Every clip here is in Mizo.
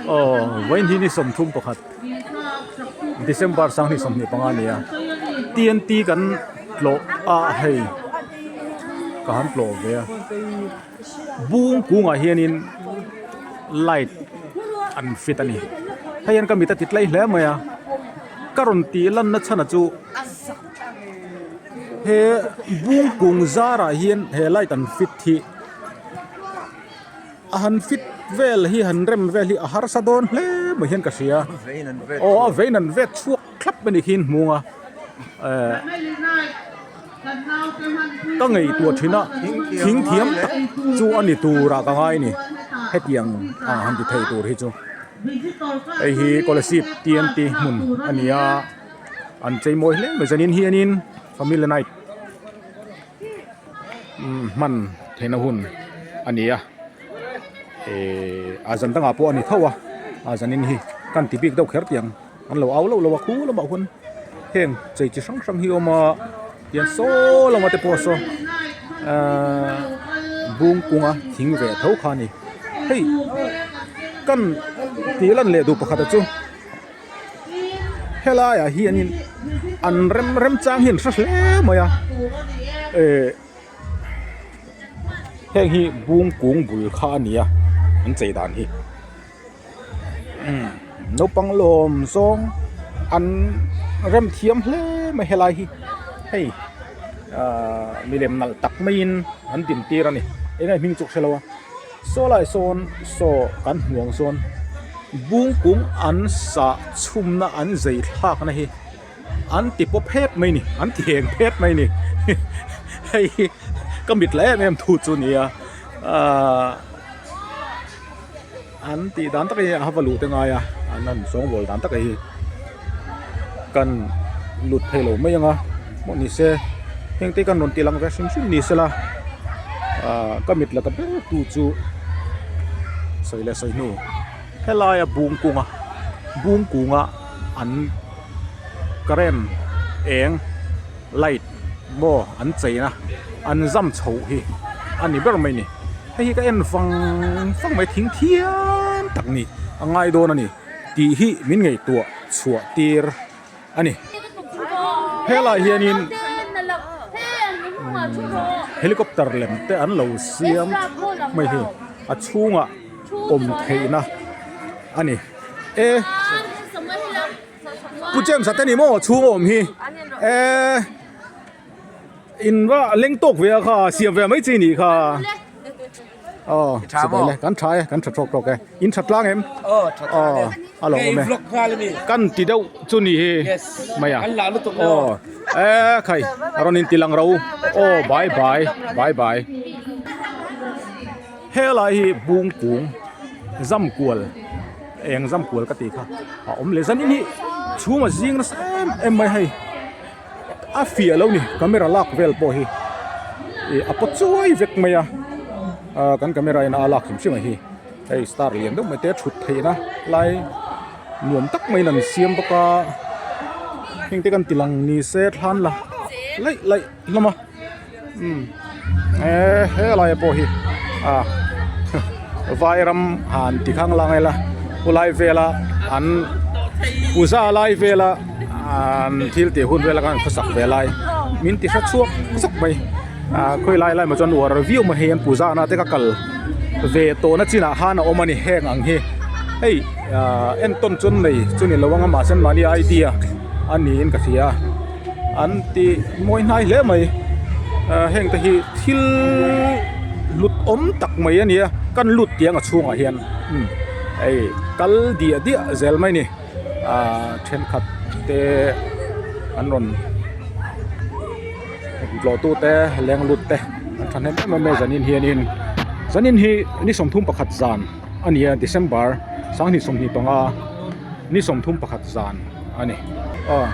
Aw vawiin hi ni 31 December 2025 a ni a TNT kan tlawh a hei ka han tlawh ve a bung kungah hianin light an fit a ni hei hian ka mit a ti tlai hle mai a ka rawn tih lanna chhan ah chu he bung kung zarah hian he light an fit hi. A han fit vel hi han rem vel hi a harsa dawn hle mai hian ka hria aw a vein an vet chhuak thlap a ni khi hmung a eh ka ngaihtuah thin a thing thiam tak chu a ni turah ka ngai a ni hetiang ang han ti thei tur hi chu hei hi Kolasib TNT hmun a ni a an chei mawi hle mai zanin hianin family night. Hman theihna hun a ni a ehh a zan dangah pawh a ni tho a a zanin hi kan ti bik deuh kher tiang an lo au loh loh a khu lamah hun heng chei chi hrang hrang hi a awm a tiang saw lamah te pawh saw ahh bung kunga thing ve tho kha a ni hei kan tih lan leh duh pakhat a chu. Helaiah hianin an rem rem chang hi an hre hle mai a eh heng hi bung kung bul kha a ni a an chei dan hi umm naupang lawm zawng an rem thiam hle mai helai hi hei ahh milem nalh tak maiin an din tir a ni eng nge hming chu ka hre lo a. Saw lai sawn saw kan hmuh ang sawn bung kung an sah chhumna an zei thlakna hi an ti pawp phet mai ni an ti heng phet mai ni hei hi ka mit la em em thu chu nia ahh an tih dan tak hi a va luh te ngai a an han sawngbawl dan tak hi kan lut phei lo mai ang a pawh ni se heng te kan rawn ti lang ve hrim hrim ni sela ahh ka mit la ta ber tu chu sawi leh sawi hnu helaia bung kunga bung kunga an current eng light maw an cheina an zam chhoh hi a ni ber mai a ni hei hi ka en vang vang mai thing thiam tak ni a ngai dawn a ni tih hi min ngaihtuah chhuah tir a ni. Helaiah hianin helicopter lem te an lo siam thap mai hi a chhungah awm theihna a ni e Pu James-a te ni maw chhung a awm hi e in va leng tawk ve a kha siam ve mai chi nih kha. Aw chibai le kan tha e kan tha tawk tawk e in tha tlang em aw tha tlang e a lo awm e vlog nghal ami kan ti deuh chu ni hi mai a kan lah lutuk aw e khai a rawn in ti lang ro aw bye bye bye bye helai hi bung kung zam kual eng zam kual ka tih kha a awm leh zanin hi chhung a zing nasa em em mai hei. A fiah lo ni camera lak vel pawh hi ih a paw chuai vek mai a ah kan camera in a lak hrim hrim a hi hei star lian deuh mai te thut theihna lai nuam tak maiin an siam bawk a heng te kan ti lang ni se thlan la laih laih hlawm a umm eh helai pawh hi ah vai ram han ti khang lang ila khulai vela an puja lai vela an thil tih hun vela khan khawsak ve lai min ti hre chhuak zawk mai ah khawi lai lai maw chuan uar viau mai hei an puja na te ka kal ve tawhna chinah khan a awm a ni heng ang hi hei ah entawn chuan nei chu ni lo ang a mahse mahni idea a niin ka hria. An ti mawi hnai hle mai ah heng te hi thil lut awm tak mai a ni a kan lut tiang a chhungah hian umm hei kal diah diah zel mai a ni ah thenkhat te an rawn tlawh tu te leng lut te an thahnem em em mai zanin hianin zanin hi ni 31 zan a ni a December 2025 ni 31 zan. a ni aw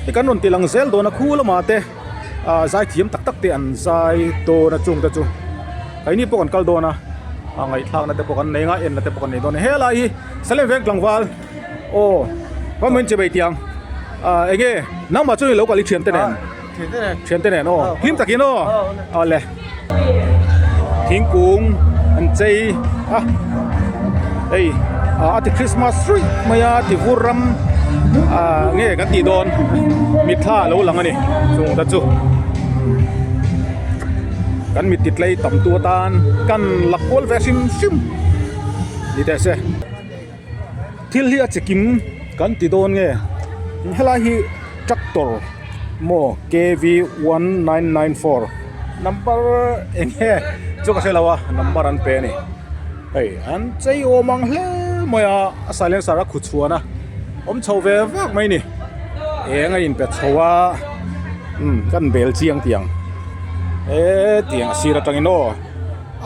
ti kan rawn ti lang zel dawn a khu lamah te ah zai thiam tak tak te an zai dawn a chung te chu keini pawh kan kal dawn a a ngaihthlakna te pawh kan nei nga enna te pawh kan nei dawn a helai hi Salem veng tlangval aw kawngin che bei tiang ah eng nge nangmah chuan i lo kal i thiante nen thiante nen aw hlim takin aw awle thingkung an chei a hei. A ti Christmas ruih mai a ti vur ram ah nge kan tih dawn mitthla a lo lang a ni chung te chu kan mit ti tlei tam tu atan kan la kual ve hrim hrim ni teh se. Thil hi a chi kim kan ti dawn nge helai hi tractor maw kv 1994 number eng nge chu ka hre lo a number an pe a ni hei an chei awm ang hle mai a a silencer a khu chhuan a awm chho ve vak mai a ni eng a inpe chho a umm kan bel chiang tiang he tiang a sir atangin aw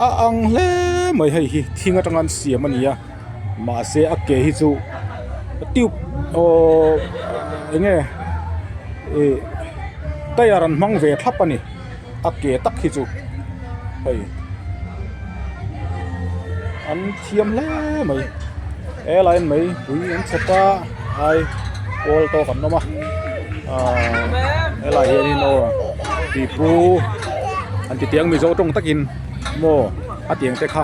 a ang hle mai hei hi thing atanga an siam a ni a. Mahse a ke hi chu tube aww eng nge ih tyre an hmang ve thlap a ni a ke tak hi chu hei an thiam hle mai helai ah hian mei pui an chhawp a ai pawl tawk an awm a ahh helai ah hianin aw pipu an ti tiang mizo tawng takin maw a tiang te kha.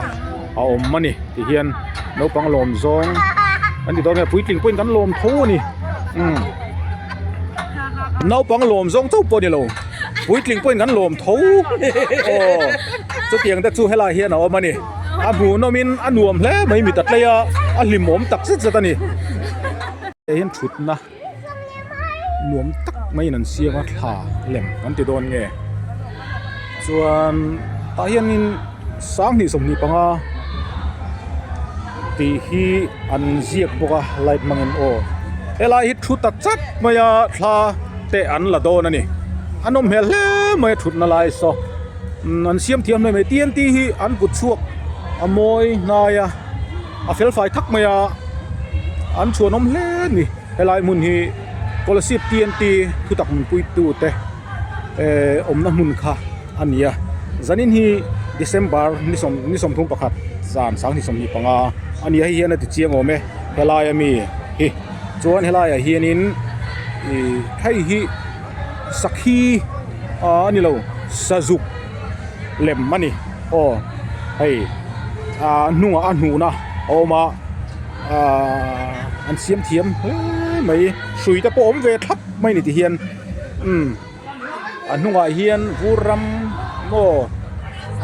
A awm a ni ti hian naupang lawm zawng an ti dawn nge puitling pawhin kan lawm tho a ni umm naupang lawm zawng chauh pawh a ni lo puitling pawhin kan lawm tho aw chutiang te chu helai hian a awm a ni a hmuhnawm in a nuam hle mai mi ta tlei a a hlimawm tak zet zet a ni hei hian thutna nuam tak maiin an siam a thla lem kan ti dawn nge chuan tah hianin sanghnih 25 tih hi an ziak bawk a light hmangin aw helai hi thu ta chat mai a thla te an la dawn a ni a nawm hmel hle mai a thutna lai saw an siam thiam hle mai TNT hi an kut chhuak a mawi hnai a. A fel fai thak mai a, an chhuanawm hle a ni. Helai hmun hi Kolasib TNT thutak hmunpuitu te eh awmna hmun kha a ni a. Zanin hi December ni sawm ni 31 zan 2025 a ni a, hei hian a ti chiang awm e helai ami hi. Chuan helaiah hianin ih hei hi sakhi ah a ni lo sazuk lem a ni aw hei ah hnungah a hnuhna a awm a ahh an siam thiam hle mai hrui te pawh a awm ve thlap mai a ni ti hian umm a hnungah hian vur ram maw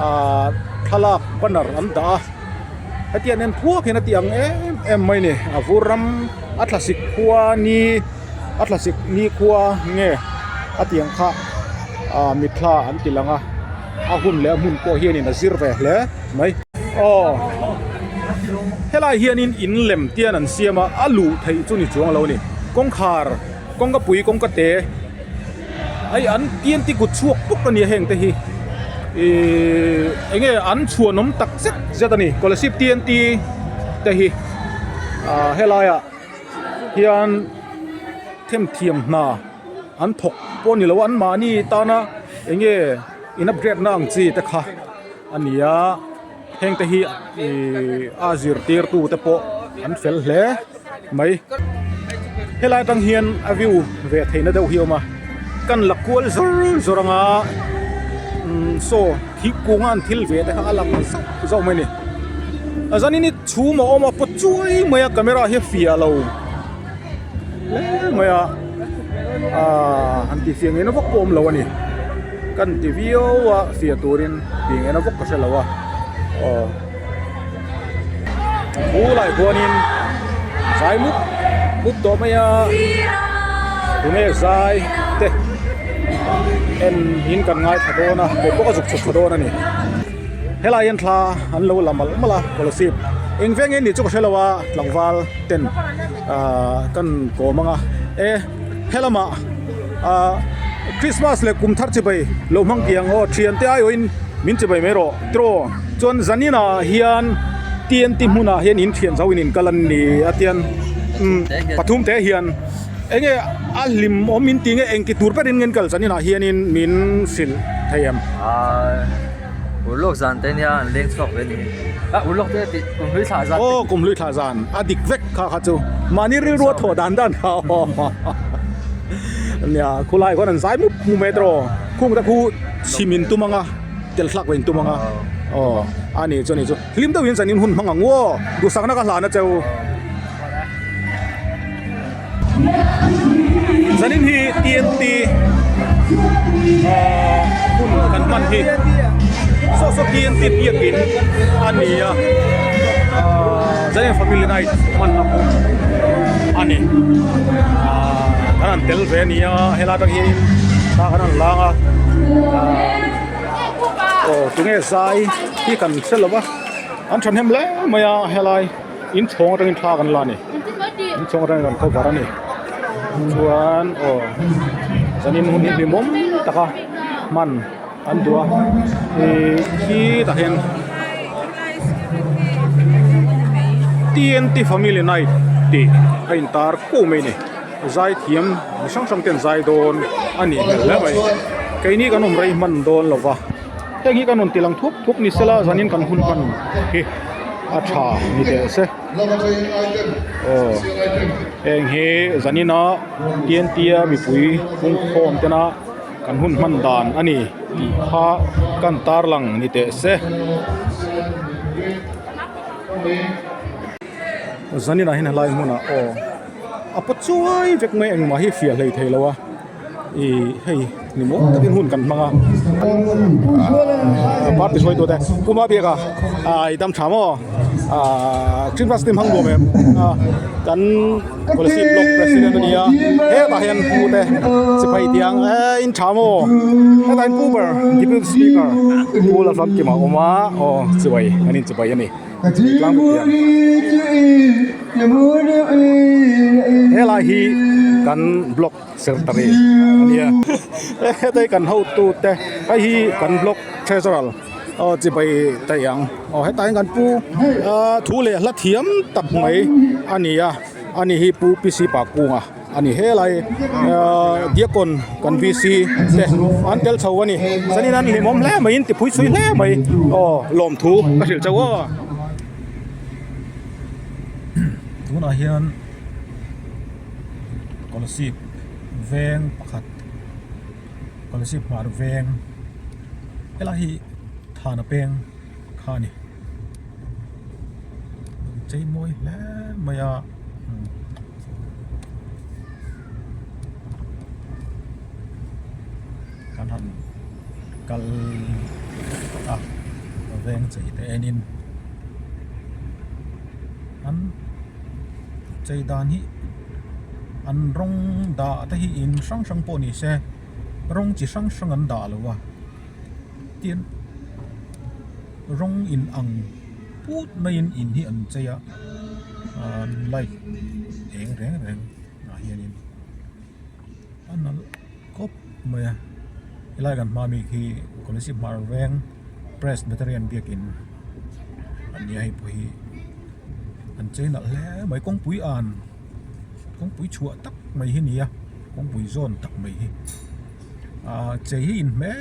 ahh thlalak banner an dah a hetiang en thuak hian a ti ang em em mai a ni a vur ram a thlasik khua ni a thlasik nikhua nge a tiang kha ah mitthla an ti lang a a hun leh a hmun pawh hianin a zir ve hle mai. Aw helai hianin in lem tian an siam a a luh theih chu ni chuang lo a ni kawngkhar kawngka pui kawngka te hei an tian ti kut chhuak puk a ni a heng te hi ihh eng nge an chhuanawm tak zet zet a ni Kolasib TNT te hi ah helaiah. Hian themthiam hna an thawk pawh a ni lo a anmahni tana eng nge in upgrade na ang chi te kha a ni a heng te hi ihh a zirtirtu te pawh an fel hle mai helai atang hian a view ve theihna deuh hi a awm a kan la kual zawr zawr ang a umm saw thingkung a an thil ve te kha a lang zauh zauh mai a ni a zanin hi. Chhum a awm a paw chuai mai a camera hi a fiah lo hle mai a aaa han ti fiah ngei na vak pawh a awm lo a ni kan ti viau a fiah turin tih ngei na vak ka hre lo a aw bulah hianin zai mup mup tawh mai a tunge zai te en in kan ngaithla dawn a kei pawh ka zuk chhuk thla dawn a ni. Helai hian thla an lo la malh malh a Kolasib eng veng nge nih chu ka hre lo a tlangval ten ahh kan kawm ang a e helamah ahh Christmas leh kum thar chibai lo hmang tih ang aw thian te aiawhin min chibai mai rawh tiraw chuan zanin ah hian TNT hmunah hian in thian zo in inkal an ni a tian umm pathum te hian eng nge a hlim awm in tih nge engti tur berin nge an kal zanin ah hianin min hrilh thei em? Urlawk zan te nia an leng chhuak ve ni. A urlawk te tih kum hlui thlah zan. Aw kum hlui thlah zan a dik vek kha kha chu mahni rilru a thawh dan dan kha nia khulai khuan an zai mup mup mai tawh khung te khu chhim in tum anga tel thlak ve in tum anga aw a ni chu a ni chu hlim deuhin zan in hun hmang ang aw duhsakna ka hlan a cheu. Zanin hi TNT ahh hun kan hman hi saw saw TNT biakin a ni a ahh zanin family night hmanna pawh a ni ahh kan han tel ve a ni a helai atang hianin thla kan han lang a ahh aw tunge zai hi kan hre lo va an thahnem hle mai a helai. Inchhawng atangin thla kan la a ni inchhawng atangin kan cover a ni chuan aw zanin hun hi hlimawm taka hman an duh a ih khi tah hian TNT family night tih a intar kuau mai a ni zaithiam mi hrang hrang te an zai dawn a nih hmel hle mai keini kan awm rei hman dawn lo va. Heng hi kan rawn tilang thup thup ni sela zanin kan hun hman hi a tha ni teh se. Aw heng hi zanina TNT a mipui pungkhawm tena kan hun hman dan a ni tih kha kan tarlang ni teh se. Zaninah hian helai hmunah aw a paw chuai vek mai engmah hi fiah hlei thei lo a. Ih hei ni maw takin hun kan hmang a ah party hruaitu te Pu Mabiaka ah i dam tha maw ah Christmas te hmang nuam em ah kan policy block president a nia hetah hian pu te sipai tiang eh in tha maw hetah hian pu ber deputy speaker pu Lalfamkima a awm a aw chibai an inchibai a ni. Helai hi kan block secretary a nia hetai kan hotu te hei hi kan block treasurer aw chibai daih ang aw hetah hian kan pu ah thu leh hla thiam tak mai a ni a ani hi pu P C Pakunga. A ni helai ahh Diakon kan VC te an tel chho a ni chuanin an hlimawm hle mai in ti phui chhui hle mai aw lawmthu ka hrilh chauh aw. Tunah hian Kolasib veng pakhat Kolasib hmar veng helai hi Thana peng kha a ni. Chei mawi hle mai a kan han kal a veng chei te enin an chei dan hi an rawng dah te hi in hrang hrang pawh ni se rawng chi hrang hrang an dah lo a tin. Rawng in ang put maiin in hi an chei a ahh light eng reng reng ah hianin a nalh khawp mai a helai kan hma mi khi Kolasib hmar veng Presbyterian biakin a nia hei pawh hi an chei nalh hle mai kawngpui an kawngpui chhuah tak mai hi a ni a kawngpui zawn tak mai hi. Ahh chei hi inhmeh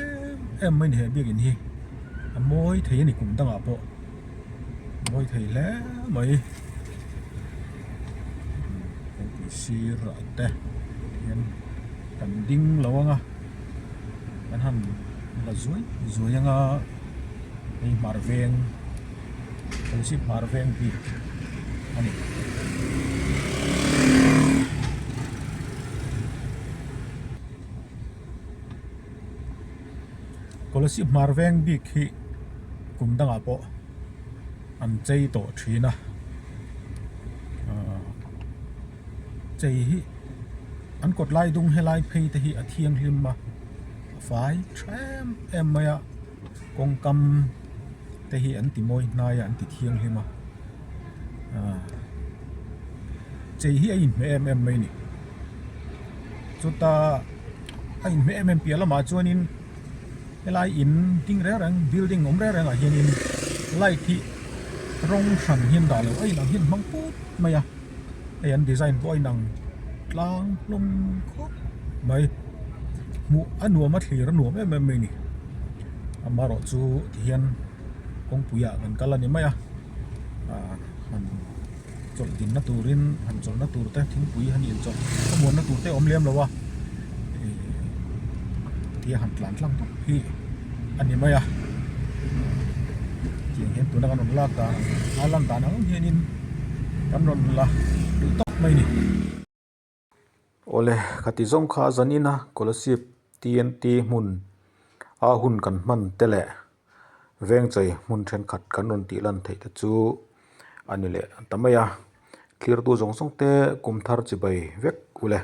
em em mai a ni he biakin hi a mawi thei a ni kum dangah pawh a mawi thei hle mai kawngpui sir ah te hian kan ding lo ang a kan han la zuai zuai ang a hei hmar veng Kolasib hmar veng bik a ni. Kolasib hmar veng bik hi kum dangah pawh an chei tawh thin a chei hi an kawt lai dung helai phei te hi a thianghlim a a fai tha em em mai a kawngkam te hi an ti mawi hnai a an ti thianghlim a chei hi a inhmeh em em mai a ni. Chuta a inhmeh em em piah lamah chuanin helai in ding reng reng building awm reng rengah hianin light hi rawng hran hian dah loh a inang hian hmang put mai a hei an design pawh a inang tlang hlawm khawp mai hmuh a nuam a thlir a nuam em em mai a ni amaherawh chu tihian kawngpuiah kan kal a ni mai a ah han. Chawlh dinna turin han chawlhna tur te thingpui han inchawlh khawmuanna tur te a awm lem lo a ih tia han tlan tlang tawp hi a ni mai a tiang hian tuna kan rawn lak dan ang a lan dan ang hianin kan rawn la duh tawp mai a ni. Awle, khati zawng kha zanina Kolasib TNT hmun a hun kan hman te leh vengchei hmun thenkhat kan rawn tih lan theih te chu a ni leh ta mai a. Thlirtu zawng zawng te kum thar chibai vek ule.